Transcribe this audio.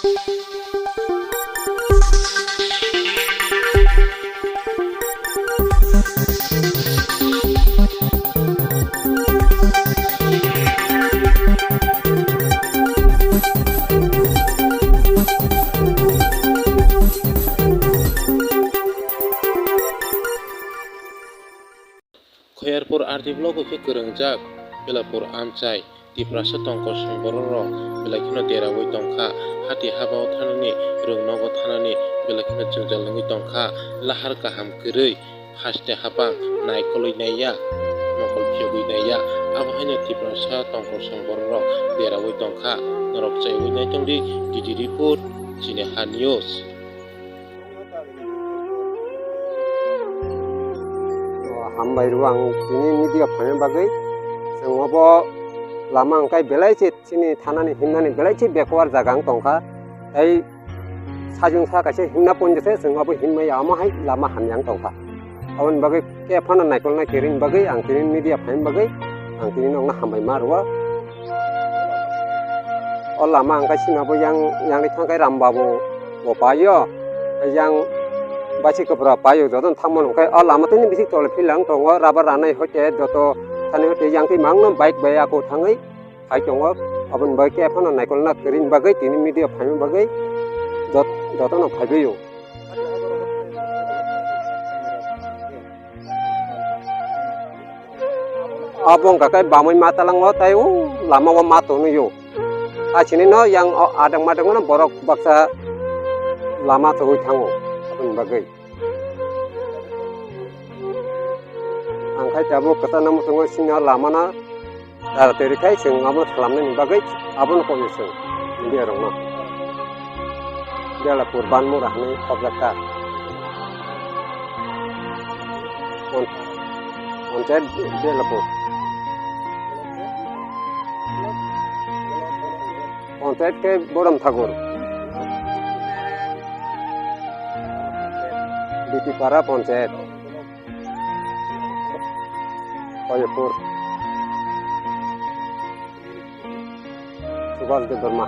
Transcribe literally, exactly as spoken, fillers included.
Khoyarpur R D block o khe kwrwngjak Belapur amchai. Tiprasa tongkol song borok rok belai kheno deraui tongkha. Hati haba o thanani, rwng nogo thanani belai kheno jwngjal wngwi tongkha. Lahar kaham kwrwi, haste hapang naikolwi naiya, mokol phiyogwi naiya. Abo haino Tiprasa tongkol song borok rok deraui tongkha. Norok chaiwi naitongdi, D D report, Chini Ha News. O, hambai rw ang tini media phaina bagwi. Chwng obo lama hwnkhe belai se chini thanani himnani belai se backward jaga wng tongkha. Tei sajwng sa kaisa himna ponjese chwng obo himya omo hai lama hamya wng tongkha. Aboni bagwi khe phano naikolnai kwrwini bagwi ang tini media phaina bagwi ang tini nokno hambai ma rwo. O lama hwnkhe chini abo yang, yang ri thangkhe Ram Babu bo paio, yang baisi kwpra paio, jotono thangmano hwnkhe o lama tini bisik tole philang tongo, rubber ranai hoite joto thani hoite yang twi mangno bike bai ako thangwi phai tongo. Aboni bagwi khe phano naikolna kwrwini bagwi tini media phaima bagwi jot-, jotono phaibaio. Abo wngkha khe bamwi ma talango tei o lama o ma tonwi o. Asini no yang o adang madang no borok baksa lama chogwi thango aboni bagwi. Ang khai tabuk kwchangma muchungo sini o lama no. Taratari khai chwng abono khalamnani bagwi abono kok chwng media rokno. Belapur Banmura hwnwi khobjakha. Pon-, ponchayat Belapur. Ponchayat khe Borom Thakur. Bitipara ponchayat. Koyapur. Subhas Debbarma.